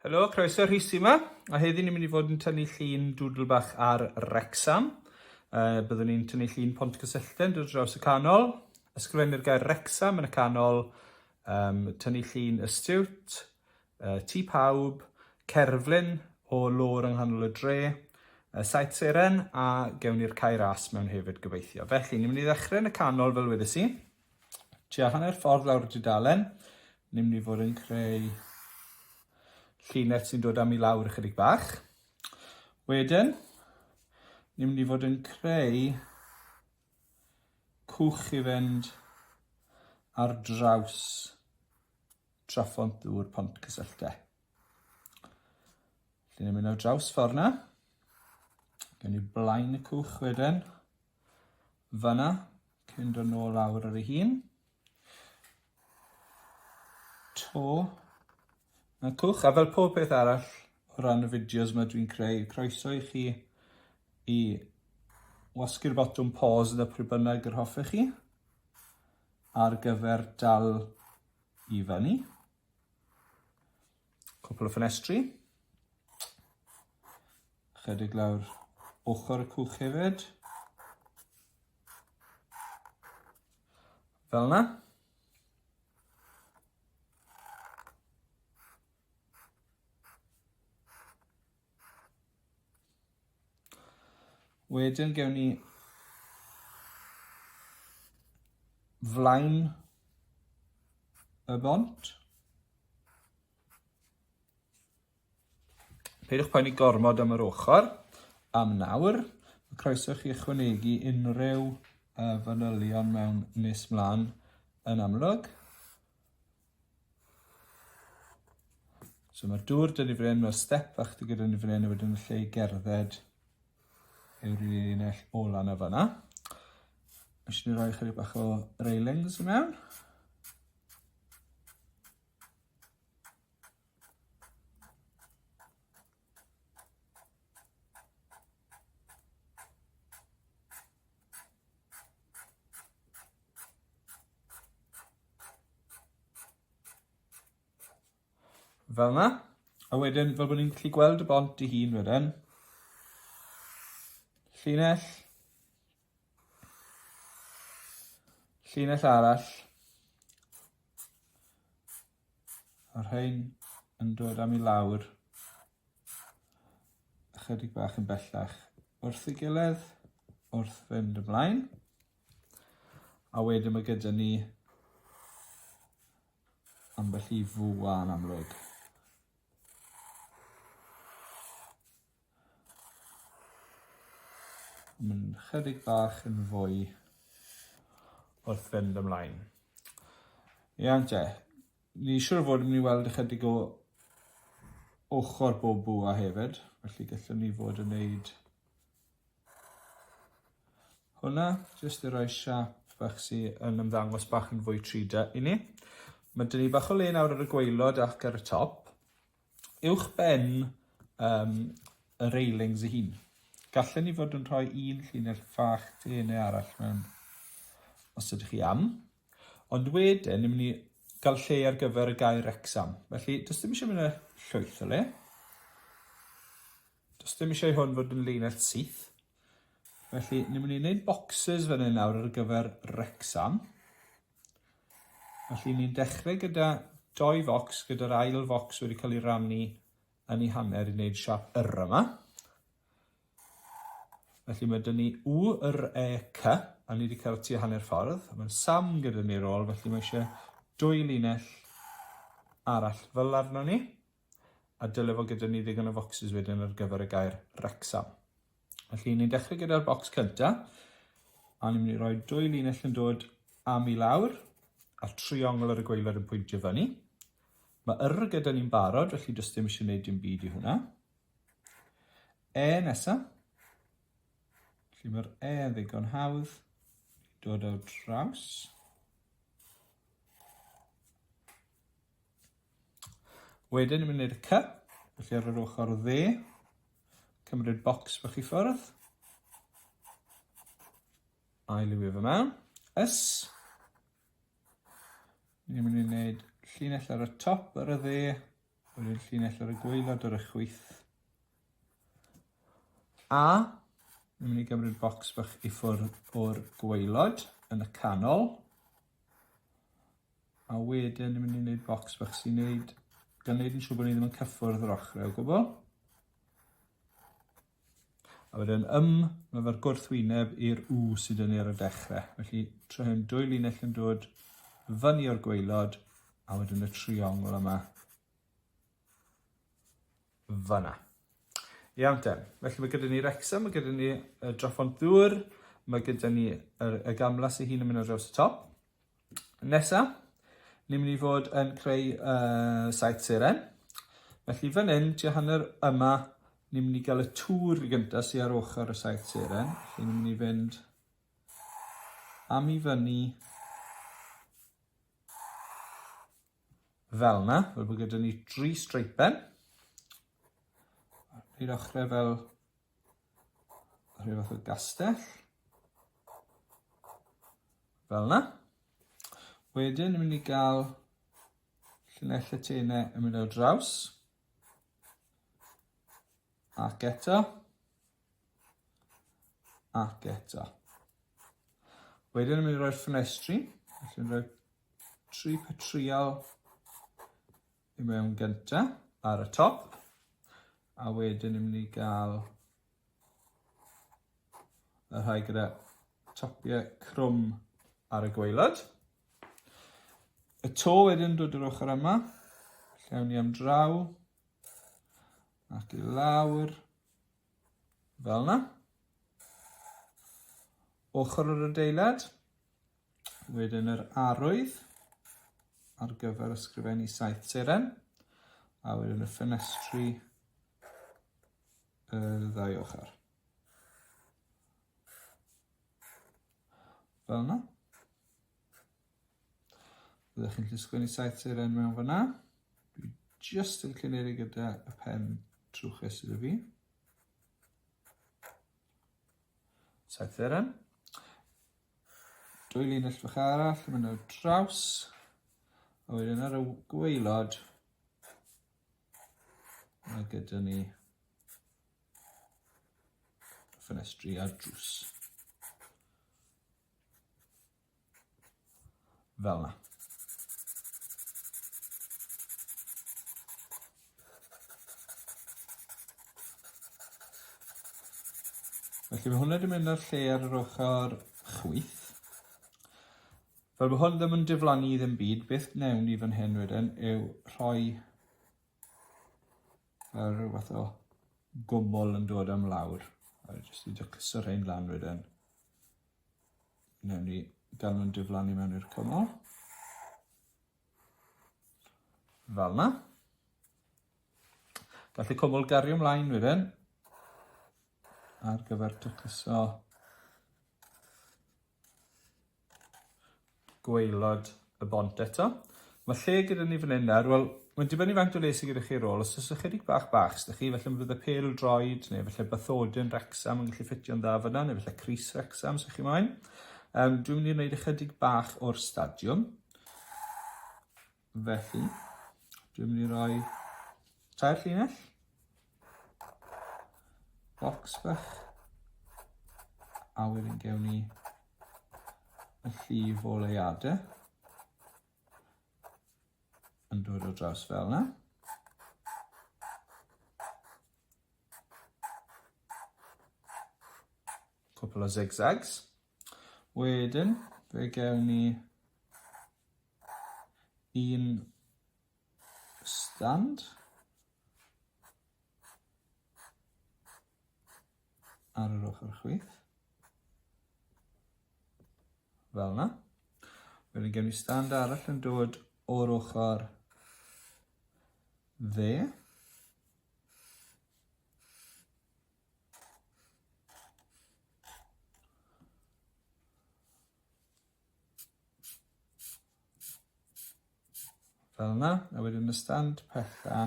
Helo, croeso Rhys yma. A heddi ni'n mynd i fod yn tynnu llun doodle bach ar Wrecsam. Uh, byddwn ni'n tynnu llun Pont Cysyllten dod draws y canol, ysgrifennu'r gair Wrecsam yn y canol, um, tynnu llun y stiwt, uh, tŷ pawb, cerflun o lôr yng nghanol y dre, uh, saith seren a gewn ni'r cae ras mewn hefyd gobeithio. Felly, ni'n mynd i ddechrau yn y canol fel wedes i. Tua hanner ffordd lawr y dudalen, ni'n mynd i fod yn creu llinell sy'n dod am i lawr ychydig bach. Wedyn, ni'n mynd i fod yn creu cwch i fynd ar draws traphont ddŵr Pont Cysylltau. Felly ni'n mynd ar draws ffordd na. Gen i blaen y cwch wedyn. Fyna, cyn dod nôl lawr ar ei hun. To. Y cwch, a fel pob peth arall o ran y fideos yma dwi'n creu, croeso i chi i wasgu'r botwm pause yna pryd bynnag yr hoffech chi ar gyfer dal i fyny. Cwpl o ffenestri. Chydig lawr ochr y cwch hefyd. Fel yna. Wedyn gewn ni flaen y bont. Peidiwch poeni gormod am yr ochr am nawr. Mae croeso chi ychwanegu unrhyw uh, fanylion mewn nes mlaen yn amlwg. So mae'r dŵr dyn ni fan hyn, mae'r step fach dy gyda ni fan hyn, a wedyn y lle i gerdded yw'r linell ola na fanna. Eisiau ni roi chydig bach o railings i mewn. Fel yna. A wedyn, fel bod ni'n gallu gweld y bont i hun wedyn, llinell, llinell arall, a rhain yn dod am i lawr ychydig bach yn bellach wrth ei gilydd, wrth fynd ymlaen. A wedyn mae gyda ni ambell i fwa yn amlwg. Mae'n chydig bach yn fwy wrth fynd ymlaen. Iawn te. Ni siwr o fod yn mynd i weld ychydig o ochr bob bwa hefyd, felly gallwn ni fod yn neud hwnna, jyst i roi siap bach sy yn ymddangos bach yn fwy 3D i ni. Mae dyn ni bach o le nawr ar y gwaelod ac ar y top. Uwch ben um, y railings ei hun. Gallen ni fod yn rhoi un llinell fach denau arall mewn os ydych chi am. Ond wedyn, ni'n mynd i gael lle ar gyfer y gair Wrecsam. Felly, does dim eisiau mynd y llwyth o le. Does dim eisiau hwn fod yn linell syth. Felly, ni'n mynd i wneud boxes fan hyn nawr ar gyfer Wrecsam. Felly, ni'n dechrau gyda doi focs, gyda'r ail focs wedi cael ei rannu yn ei hanner i wneud siap yr yma. Felly mae dyn ni U, R, E, C, a ni wedi cael tua hanner ffordd. Mae'n Sam gyda ni'r ôl, felly mae eisiau dwy linell arall fel arno ni. A dyle fod gyda ni ddigon o focsys wedyn ar gyfer y gair Wrecsam. Felly ni'n dechrau gyda'r bocs cyntaf, a ni'n mynd i roi dwy linell yn dod am i lawr, a triongl ar y gwaelod yn pwyntio fyny. Mae yr gyda ni'n barod, felly does dim eisiau gwneud dim byd i hwnna. E nesa. Felly mae'r E yn ddigon hawdd. Dod ar draws. Wedyn ni'n mynd i'r C, felly ar yr ochr dde, cymryd bocs bach i ffwrdd. A'i liwio fe mewn. S. Ni'n mynd i wneud llinell ar y top ar y dde, Wedyn llinell ar y gwaelod ar y chwith. A, ni'n mynd i gymryd bocs bach i ffwrdd o'r gwaelod yn y canol. A wedyn ni'n mynd i wneud bocs bach sy'n neud, gan wneud yn siŵr bod ni ddim yn cyffwrdd yr ochrau o gwbl. A wedyn ym, mae fe'r gwrthwyneb i'r U sydd dyn ni ar y dechrau. Felly, tro hyn, dwy linell yn dod fyny o'r gwaelod, a wedyn y triongl yma fyna. Iawn te. Felly mae gyda ni Wrexham, mae gyda ni y draffont ddŵr, mae gyda ni y, y gamlas ei hun yn mynd ar draws y top. Nesa, ni'n mynd i fod yn creu saith seren. Felly fan hyn, tua hanner yma, ni'n mynd i gael y tŵr gyntaf sydd ar ochr y saith seren. Felly ni'n mynd i fynd am i fyny fel yna, fel bod gyda ni dri streipen. I'r ochrau fel rhyw fath o gastell. Fel yna. Wedyn, ni'n mynd i gael llinell y tenau yn mynd ar draws. Ac eto. Ac eto. Wedyn, ni'n mynd i roi'r ffenestri. Felly, ni'n rhoi tri patrial i mewn gynta ar y top. A wedyn ni'n mynd i gael y rhai gyda topiau crwm ar y gwaelod. Y to wedyn dod i'r ochr yma. Llewn ni am draw ac i lawr fel yna. Ochr yr adeilad. Wedyn yr arwydd ar gyfer ysgrifennu saith seren. A wedyn y ffenestri y ddau ochr. Fel yna. Byddwch chi'n gallu sgwennu saith seren mewn fyna. Dwi just yn gallu neud e gyda y pen trwchus sydd fi. Saith seren. Dwy linell fach arall yn mynd ar draws. A wedyn ar y gwaelod, mae gyda ni ffenestri a drws. Fel yna. Felly mae hwnna wedi mynd ar lle ar yr ochr chwith. Fel bod hwn ddim yn diflannu i ddim byd, beth wnewn ni fan hyn wedyn yw rhoi fel rhyw fath o gwmwl yn dod am lawr. A jyst i dacluso rhain lan wedyn. Wnewn ni gael nhw'n diflannu mewn i'r cwmwl. Fel yna. Gall y cwmwl gario ymlaen wedyn ar gyfer tacluso gwaelod y bont eto. Mae lle gyda ni fan hyn nawr, wel, mae'n dibynnu faint o le sydd gyda chi ar ôl. Os oes ychydig bach bach sydd chi, felly bydd y pêl droed neu felly bathodyn Wrexham yn gallu ffitio'n dda fyna, neu felly crys Wrexham sy'ch chi moyn. Um, dwi'n mynd i wneud ychydig bach o'r stadiwm. Felly, dwi'n mynd i roi tair llinell, bocs bach, a wedyn gewn ni y llif o leiadau yn dod o draws fel yna. Cwpl o zigzags. Wedyn, fe gewn ni un stand ar yr ochr chwith. Fel yna. Wedyn gen i stand arall yn dod o'r ochr dde. Fel yna, a wedyn y stand pella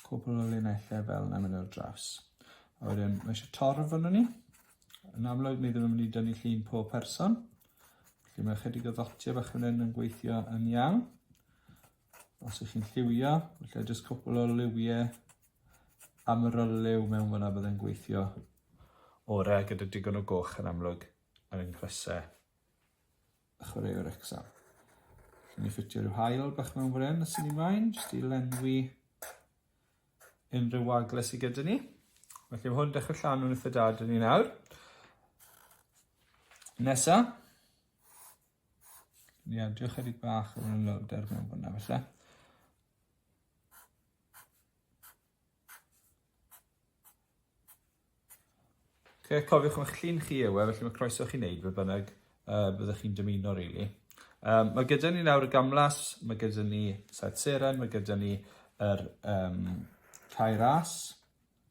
cwpl o linellau fel yna mynd ar draws. A wedyn mae eisiau torf arno ni. Yn amlwg, ni ddim yn mynd i dynnu llun pob person. Felly mae ychydig o ddotiau bach fan hyn yn gweithio yn iawn. Os ych chi'n lliwio, felly jyst cwpl o liwiau am yr yliw mewn fyna byddai'n gweithio orau gyda digon o goch yn amlwg yn yng nghrysau y chwaraewr Wrecsam. Felly ni ffitio rhyw haul bach mewn fan hyn os ni moyn, jyst i lenwi unrhyw wagle sydd gyda ni. Felly mae hwn dechrau llanw'n eitha da dyn ni nawr. Nesa, ni adio chydig bach o manylder mewn fyna felly. Okay, cofiwch mae'ch llun chi yw e, felly mae croeso chi wneud be bynnag byddwch chi'n dymuno, really. Mae gyda ni nawr y gamlas, mae gyda ni saith seren, mae gyda ni yr um, cae ras.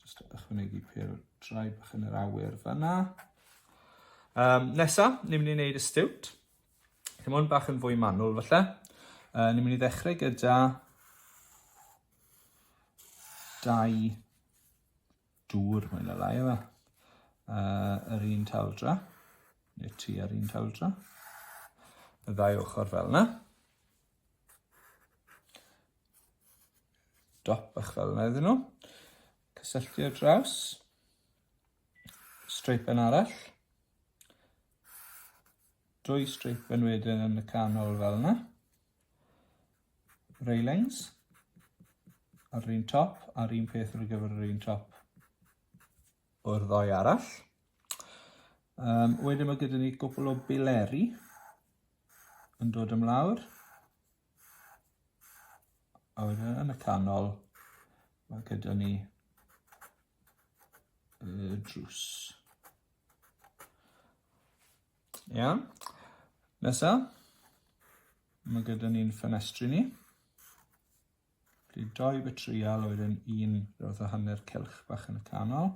Just ychwanegu pêl drai bach yn yr awyr fyna. Nesa, ni'n mynd i wneud y stiwt. Dim ond bach yn fwy manwl falle. Ni'n mynd i ddechrau gyda dau dŵr mwy na lai yma. Yr un taldra, neu ti ar un taldra. Y ddau ochr fel yna. Dop bach fel yna iddyn nhw. Cysylltu ar draws. Streipen arall. Dwy streipen wedyn yn y canol fel yna. Railings ar yr un top a'r un peth ar gyfer yr un top o'r ddoi arall. Wedyn mae gyda ni gwbl o bileri yn dod ymlawr. A wedyn yn y canol mae gyda ni y drws. Iawn. Nesa, mae gyda ni'n ffenestri ni. Felly doi betrial wedyn un roedd o hanner cylch bach yn y canol.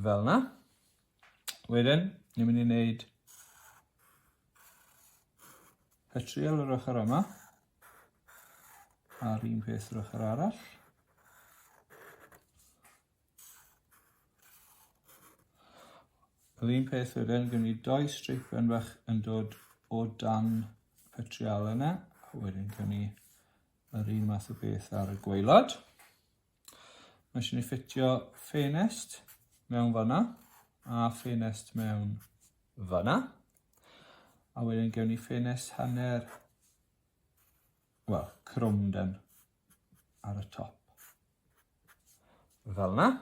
Fel yna. Wedyn, ni'n mynd i wneud petriol yr ochr yma a'r un peth yr ochr arall. Yr un peth wedyn, gen i doi streipen bach yn dod o dan petriol yna, a wedyn gen i yr un math o beth ar y gwaelod. Mae eisiau ni ffitio ffenest mewn fanna a ffenest mewn fanna. A wedyn gewn ni ffenest hanner, wel, crwm den ar y top. Fel yna.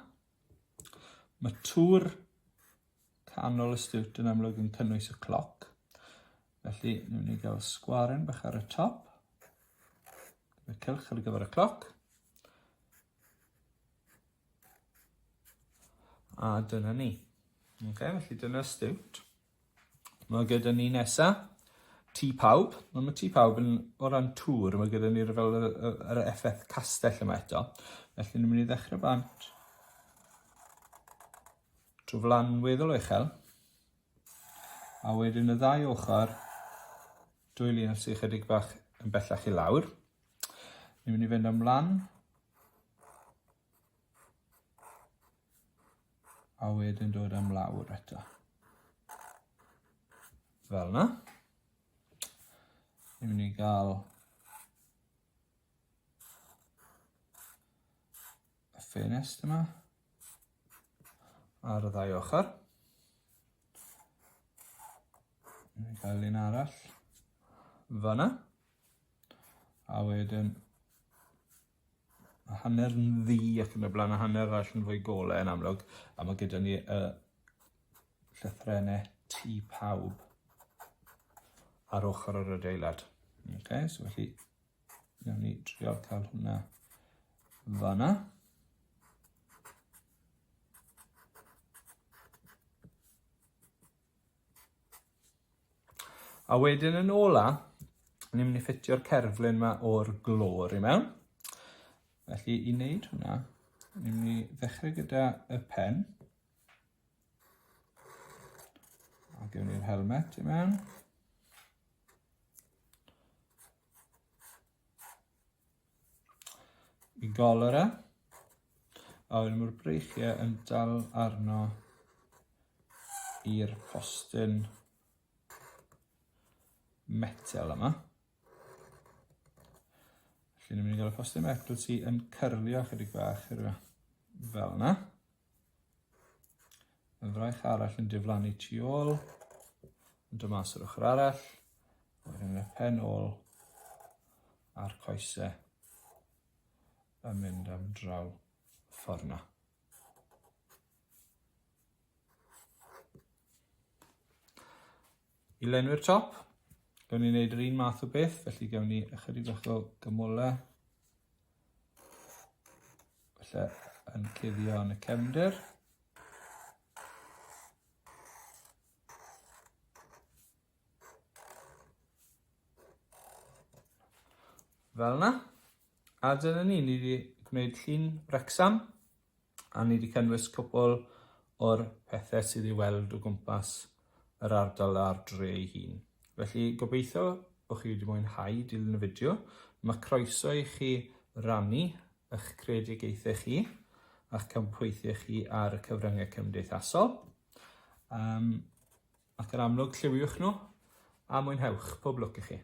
Mae tŵr canol y stiwt yn amlwg yn cynnwys y cloc. Felly, ni'n mynd i gael sgwaren bach ar y top. Y cylch ar gyfer y cloc. A dyna ni. Okay, felly dyna stiwt. Mae gyda ni nesa Tŷ Pawb. Wel, mae Tŷ Pawb yn, o ran tŵr, mae gyda ni'r fel yr, yr, yr effaith castell yma eto. Felly ni'n mynd i ddechrau bant trwy flan weddol uchel. A wedyn y ddau ochr, dwy linell sydd chydig bach yn bellach i lawr. Ni'n mynd i fynd ymlaen. A wedyn dod am lawr eto. Fel yna. Ni'n mynd i gael y ffenest yma ar y ddau ochr. Ni'n cael un arall fyna. A wedyn mae hanner yn ddu ac yn y blaen a hanner arall yn fwy golau yn amlwg. A mae gyda ni y llythrennau Tŷ Pawb ar ochr yr adeilad. Okay, so felly, nawn ni drio cael hwnna fanna. A wedyn yn ola, ni'n mynd i ffitio'r cerflun yma o'r glor i mewn. Felly i wneud hwnna, ni'n mynd i ddechrau gyda y pen. A gewn ni'r helmet i mewn. i goler e. A wedyn mae'r breichiau yn dal arno i'r postyn metel yma. Felly ni'n mynd i gael y postyn metel sy yn cyrlio chydig bach fel yna. Y fraich arall yn diflannu tu ôl, yn dod mas o'r ochr arall, wedyn y pen ôl a'r coesau yn mynd am draw ffordd na. I lenwi'r top, gawn ni wneud yr un math o beth, felly gawn ni ychydig bach o gymylau Felly yn cuddio yn y cefndir. Fel yna. A dyna ni, ni wedi gwneud llun Wrecsam a ni wedi cynnwys cwpl o'r pethau sydd i weld o gwmpas yr ardal a'r dre ei hun. Felly gobeithio bod chi wedi mwynhau dilyn y fideo. Mae croeso i chi rannu eich creadigaethau chi a'ch campweithiau chi ar y cyfryngau cymdeithasol. Um, ac yn amlwg, lliwiwch nhw a mwynhewch. Pob lwc i chi.